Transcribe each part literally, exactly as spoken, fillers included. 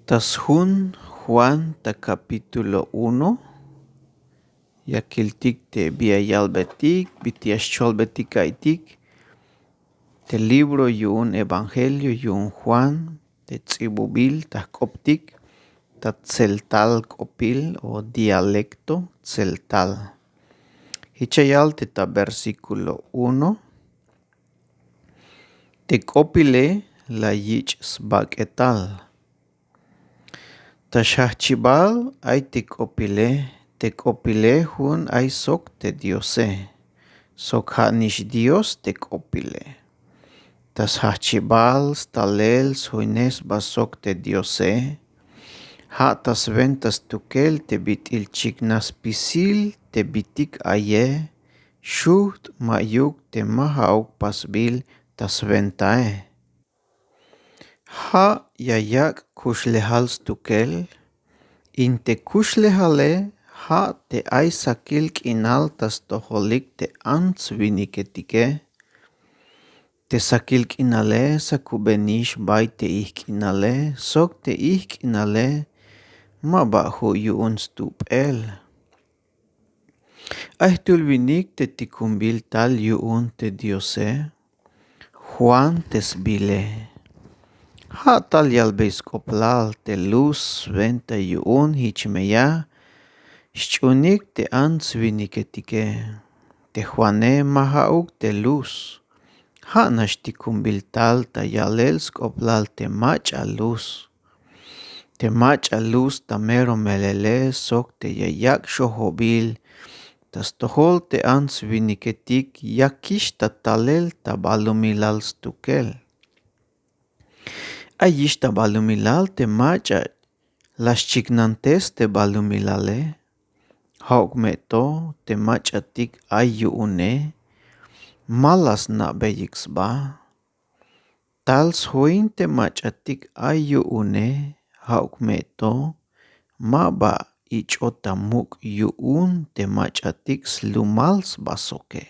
Ta sjun Juan ta capítulo uno, ya kiltik te bi ya yalbetik, bit'il ya xcholbetik ka'iytik te libro yu'un Evangelio yu'un Juan, te ts'ibubil ta jk'optik ta tseltal k'opil o dialecto tseltal. Jich ya yal te ta versículo uno: Te k'opile la yich' sbak'etal. Ta xjajchibal ay te k'opile, te k'opile jun ay sok te Diose, sok ja' nix Dios te k'opile. Ta sjajchibal stalel sjoynej sba sok te Diose, ja' ta swenta stukel te bit'il chiknaj spisil te bitik aye, xujt' ma'yuk te ma ja'uk pasbil ta swentae. Ja' ya yak' kuxlejal stukel, in te kuxlejale ja' te ay sakil k'inal ta stojolik te ants winiketike. Te sakil k'inale sakubenix bay te ijk'inale, sok te ijk'inale ma ba ju' yu'un stup'el. Ay jtul winik te tikunbil tal yu'un te Diose, Juan te sbile. Ja' tal yalbey sk'oplal te luz swenta yu'un jich me ya xch'unik te ants winiketike. Te Juane ma ja'uk te luz, ja' nax tikunbil tal ta yalel sk'oplal te mach'a luz. Te mach'a luz ta mero melele sok te ya yak' xojobil ta stojol te ants winiketik yakix ta talel ta balumilal stukel. Ayix ta balumilal te mach'a la xchiknantes te balumilale. Ja'uk me to te mach'atik ay yu'une ma la sna'beyik sba. Tal sjoin te mach'atik ay yu'une, ja'uk me to ma ba ich'ot ta muk' yu'un te mach'atik slumal sba soke.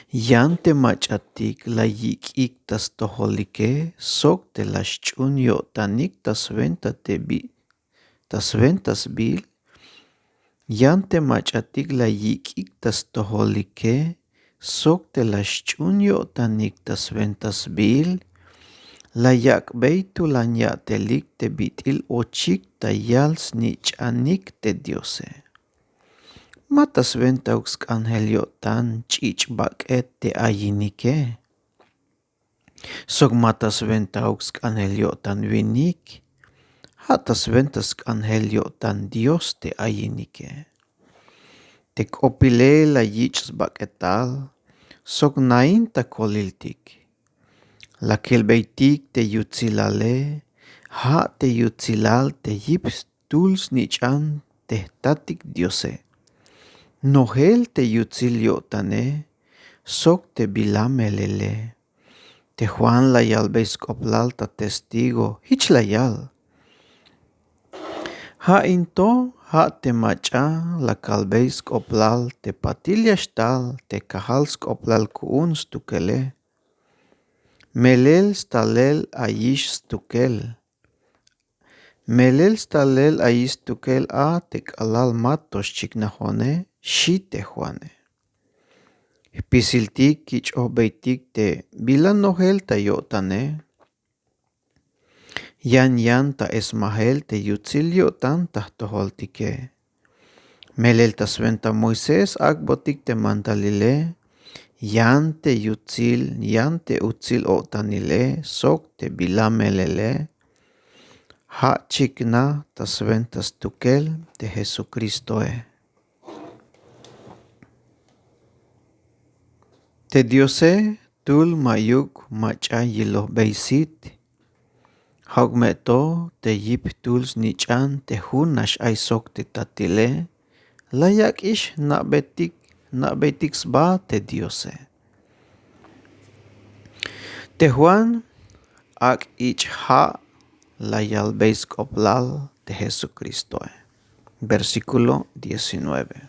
Yan te mach'atik la yik'ik ta stojolike sok te la xch'un yo'tanik ta swenta te bi ta swenta sbil. Yan te mach'atik la yik'ik ta stojolike sok te la xch'un yo'tanik ta swenta sbil, la yak'bey tulan ya'telik te bit'il ochik ta yal snich'anik te Diose. Ma ta swentauk sk'anjel yo'tan ch'ich' bak'et te ayinike. Sok ma ta swentauk sk'anjel yo'tan winik, ja' ta swenta sk'anjel yo'tan Dios te ayinike. Te k'opile la yich' sbak'etal sok nain ta koliltik. La kilbeytik te yutsilale, ja' te yutsilal te yip jtul snich'an te jtatik Diose. Nojel te yutsil yo'tane sok te bila melele. Te Juan la yalbey sk'oplal ta testigo, jich la yal: Ja' in to, ja' te mach'a la kalbey sk'oplal te patil ya xtal te kajal sk'oplal ku'un stukele. Melel stalel ayix stukel. Melel stalel ayix stukel a te k'alal ma to xchiknajone, xi' te Juane. Jpisiltik kich'ojbeytik te bila nojel ta yo'tane. Yan yan ta esmajel te yutsil yo'tan ta jtojoltike. Melel ta swenta Moisés ak'botik te mandalile, yan te yutsil, yan te utsil o'tanile sok te bila melele, ja' chiknaj ta swenta stukel te Jesucristoe. Te Diose jtul ma'yuk mach'a yilojbey sit. Ja'uk me to te yip jtul snich'an te jun nax ay sok te tatile, la yak'ix jna'beytik, jna'beytik sba te Diose. Te Juan ak' ich' ja' la yalbey sk'oplal te Jesucristoe. Versículo diecinueve.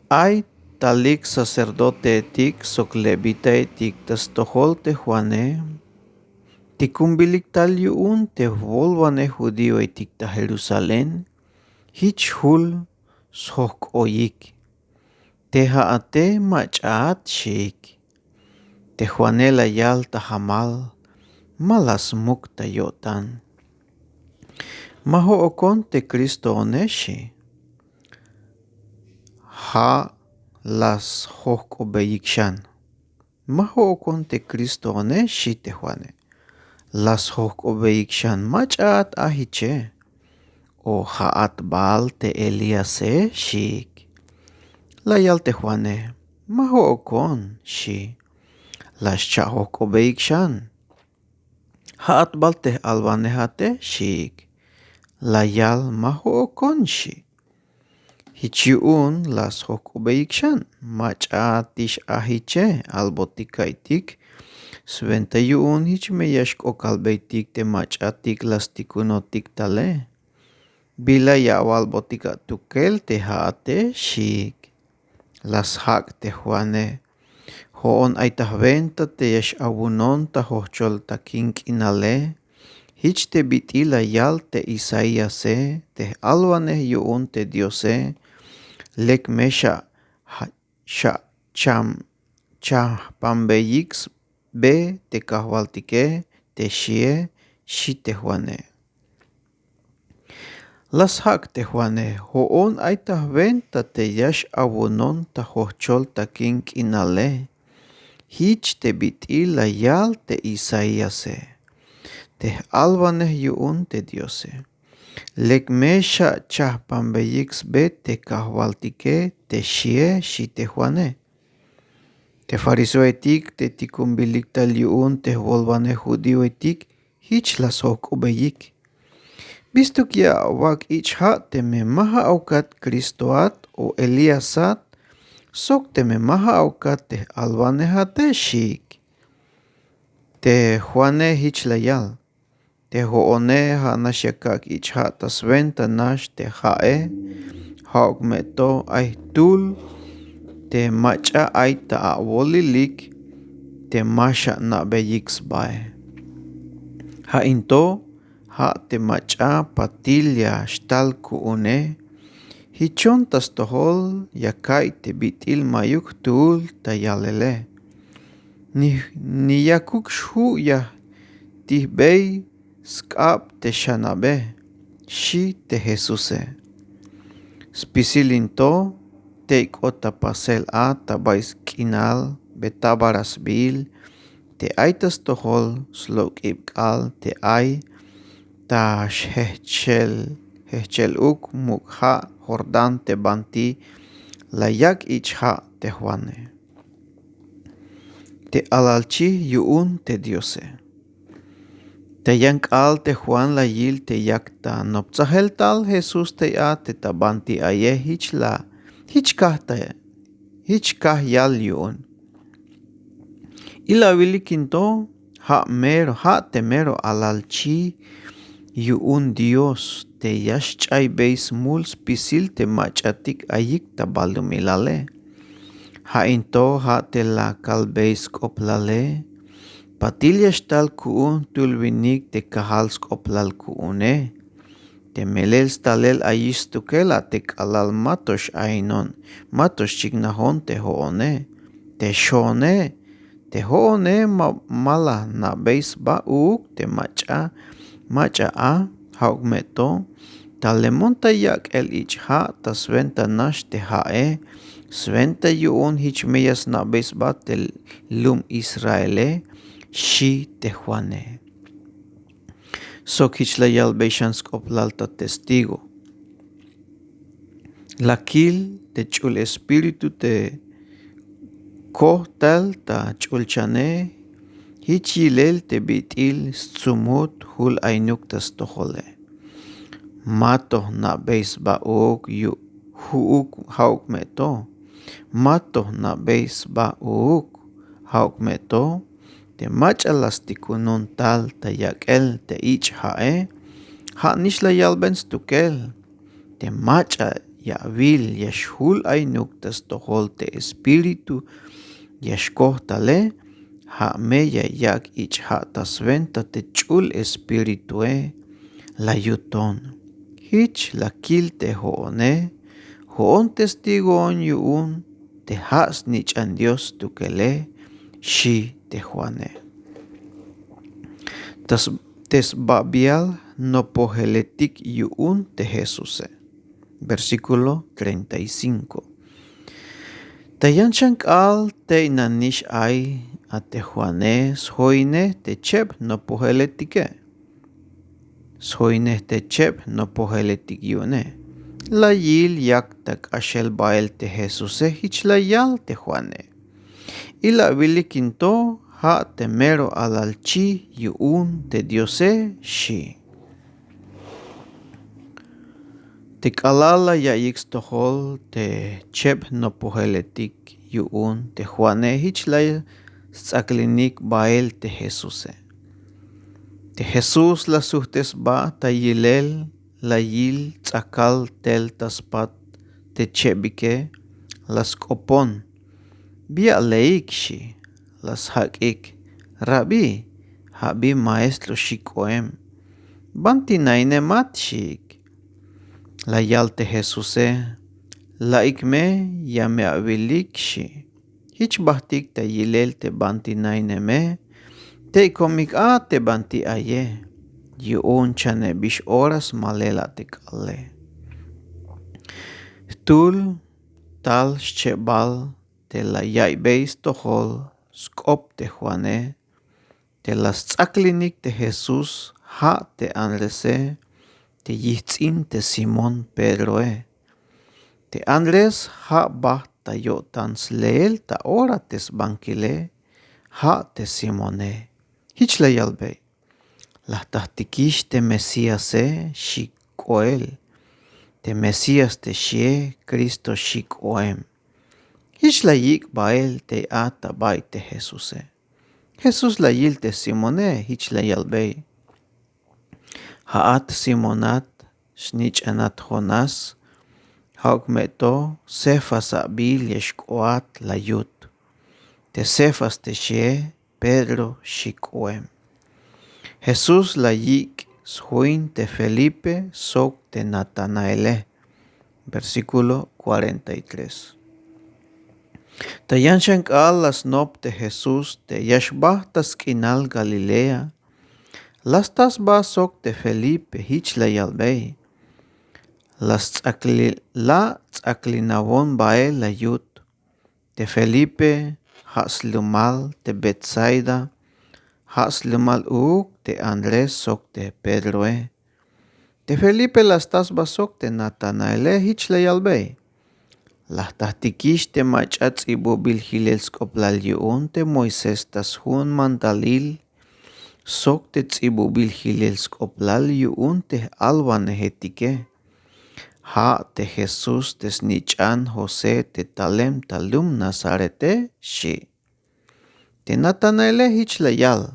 Ay talik sacerdoteetik sok levitaetik ta stojol te Juane, Tikunbilik tal yu'un te jwolwanej judíoetik ta Jerusalén, jich jul sjok'oyik. Te ja'ate mach'aat xiik. Te Juane la yal ta jamal, ma la smuk ta yo'tan. Ma jo'okon te Cristoone xi. Ja' la sjojk'obeyik xan. Ma jo'okon te Cristoone xi te Juane. La sjojk'obeyik xan mach'aat a jiche. O ja'at bal te Elíase xiik. La yal te Juane, ma jo'okon xi. La xcha'jojk'obeyik xan. Ja'at bal te j-alwanejate xiik. La yal ma jo'okon xi. Jich yu'un la sjojk'obeyik xan mach'aatix a jiche albotik ka'iytik. Swenta yu'un jich me ya xk'okalbeytik te mach'atik la stikunotik tale. Bila ya awalbotik atukel te ja'ate xiik. La sjak' te Juane. Jo'on ay ta jwenta te ya x-awunon ta jojchol takin k'inale. Jich te bit'il la yal te Isaíase te j-alwanej yu'un te Diose. Lek me xa ja- xa cham- chajpanbeyik sbe te kajwaltike te xie xi te Juane. La sjak' te Juane, jo'on ay ta jwenta te ya x-awunon ta jojchol takin k'inale. Jich te bit'il la yal te Isaíase te j-alwanej yu'un te Diose. Lek me xa chajpanbeyik sbe te kajwaltike te xie xi te Juane. Te fariseoetik te tikunbilik tal yu'un te jwolwanej judíoetik jich la sjojk'obeyik. Bistuk ya awak' ich' ja' teme ma ja'ukat Cristoat o Elíasat sok teme ma ja'ukat te j-alwanejate xiik. Te Juane jich la yal. Te jo'one ja' nax ya kak' ich' ja' ta swenta nax te ja'e. Ja'uk me to ay jtul te mach'a ay ta awolilik te ma xana'beyik sbae. Ja' in to ja' te mach'a patil ya xtal ku'une. Jichon ta stojol ya ka'iy te bit'il ma'yuk jtul ta yalele. Ni ni yakuk xju' ya jtijbey sk'ab te xana'be xi te Jesuse. Spisil in to tey k'ot ta pasel a ta bay sk'inal Betábara sbiil te ay ta stojol slok'ib k'aal te ay ta xjejchel jejchel-uk muk' ja' Jordán te banti la yak' ich' ja' te Juane. Te alalchij yu'un te Diose. Te yan k'aal te Juan la yil te yak ta noptsajel tal Jesús tey a te ta banti aye jich la jich kaj ta jich kaj yal yu'un. Ilawilik in to ja' mero ja' te mero alalchij yu'un Dios te ya xch'aybey smul spisil te mach'atik ayik ta balumilale. Ja' in to ja' te la kalbey sk'oplale. Patil ya xtal ku'un jtul winik te kajal sk'oplal ku'une. Te melel stalel ayix stukel a te k'alal ma to x'ainon ma to xchiknajon te jo'one. Te xoone te jo'one ma ma la jna'bey sba uuk te mach'a mach'a a. Ja'uk me to ta lemon ta yak'el ich' ja' ta swenta nax te ja'e swenta yu'un jich me ya sna'bey sba te lum Israele. Xi' te Juane. Sok jich la yalbey xan sk'oplal ta testigo. La kil te ch'ul espíritu te kojtal ta ch'ulchane jich yilel te bit'il stsumut jul ainuk ta stojole. Ma to jna'bey sba uuk yu' ju'uk ja'uk me to. Ma to jna'bey sba uuk ja'uk me to. Te mach'a la stikunon tal ta yak'el te ich' ja'e ja' nix la yalben stukel. Te mach'a ya awil ya xjul ainuk ta stojol te espíritu ya xkojtale. Ja' me ya yak' ich' ja' ta swenta te ch'ul espiritue la yuton. Jich la kil te jo'one, jo'on testigoon yu'un te ja' snich'an Dios stukele, xi' te Juane. Te sbabial nopojeletik yu'un te Jesuse. Versículo treinta y cinco. Ta yan xan k'aal tey nanix ay a te Juane sjoynej te cheb nopojeletike. Sjoynej te cheb nopojeletik yu'une. La yil yak ta k'axel bael te Jesuse, jich la yal te Juane: Y la awilik in to ja' te mero alal chi yu'un te Diose, xi'. Te k'alal la yaiyik stojol te cheb nopojeletik yu'un te Juane, jich la sts'aklinik bael te Jesuse. Te Jesús la sujt'es sba ta yilel la yil ts'akal tel ta spat te chebike, la sk'opon: Bi aleik, xi'. La sjak'ik: Rabí, ja' bi maestro, xi' k'oem. Banti nainemat, xiik. La yal te Jesuse: La'ik me, ya me awilik, xi'. Jich bajtik ta yilel te banti naineme, tey komik a te banti aye, yu'un chanebix ora smalel a te k'aale. Jtul tal xchebal te la yaiybey stojol sk'op te Juane, te la sts'aklinik te Jesús ja' te Andrese, te yijts'in te Simón Pedroe. Te Andrés ja' bajt ta yo'tan sleel ta ora te sbankile, ja' te Simone. Jich la yalbey: La jta jtikix te Mesíase, xi' k'oel. Te Mesías te xie, Cristo, xi' k'oem. Jich la yik' bael tey a ta bay te Jesuse. Jesús la yil te Simone, jich la yalbey: Ja'at Simonat, snich'anat Jonás, ja'uk me to Cefas abil ya xk'oat, la yut. Te Cefas te xie, Pedro, xi' k'oem. Jesús la yik' sjoin te Felipe sok te Natanaele. Versículo cuarenta y tres. Ta yan xan k'aal la snop te Jesús te ya xbajt ta sk'inal Galilea, la sta sba sok te Felipe, jich la yalbey: La sts'akli-, la ts'aklinawon bael, la yut. Te Felipe ja' slumal te Betsaida, ja' slumal uuk te Andrés sok te Pedroe. Te Felipe la sta sba sok te Natanaele, jich la yalbey: La jta jtikix te mach'a ts'ibubil jilel sk'oplal yu'un te Moisés ta sjun mandalil sok te ts'ibubil jilel sk'oplal yu'un te j'alwanejetike, ja' te Jesús te snich'an José te talem ta lum Nazarete, xi'. Te Natanaele jich la yal: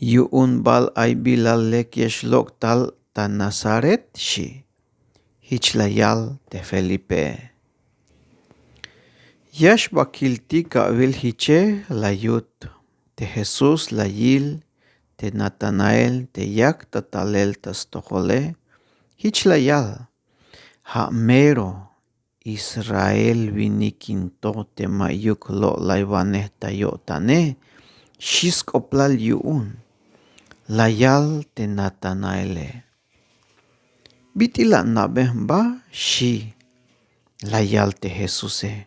Yu'un bal ay bila lek ya xlok' tal ta Nazaret, xi'. Jich la yal te Felipee. Ya xba kiltik awil jiche, la yut. Te Jesús la yil te Natanael te yak ta talel ta stojole, jich la yal: Ja' mero Israel winik in to te ma'yuk lo'laywanej ta yo'tane, xi' sk'oplal yu'un. La yal te Natanaele: Bit'il la ana'bem ba, xi'. La yal te Jesuse: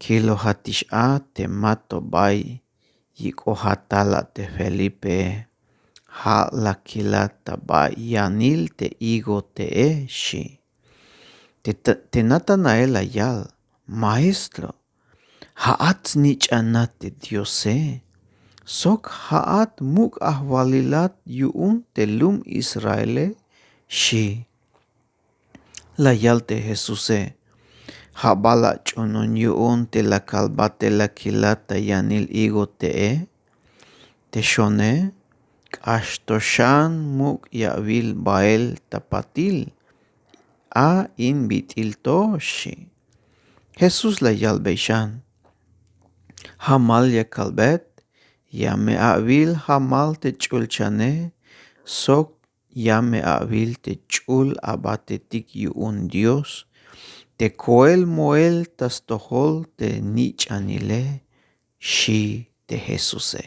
Kilojatix a te ma to bay yik'ojat tal a te Felipee, ja' la kilat ta bay yanil te higo te'e, xi'. Te, te Natanael la yal: Maestro, ja'at snich'anat te Diose, sok ja'at muk' ajwalilat yu'un te lum Israele, xi'. La yal te Jesuse: Ja' bal ach'uunun yu'un te la kalbat te la kilat ta yanil higo te'e? Te xone, k'ax to xan muk' ya awil bael ta patil a in bit'il to, xi'. Jesús la yalbey xan: Jamal ya kalbet, ya me awil jamal te ch'ulchane sok ya me awil te ch'ul abatetik yu'un dios te koel moel ta stojol te nich'anile. Xi' te jesuse.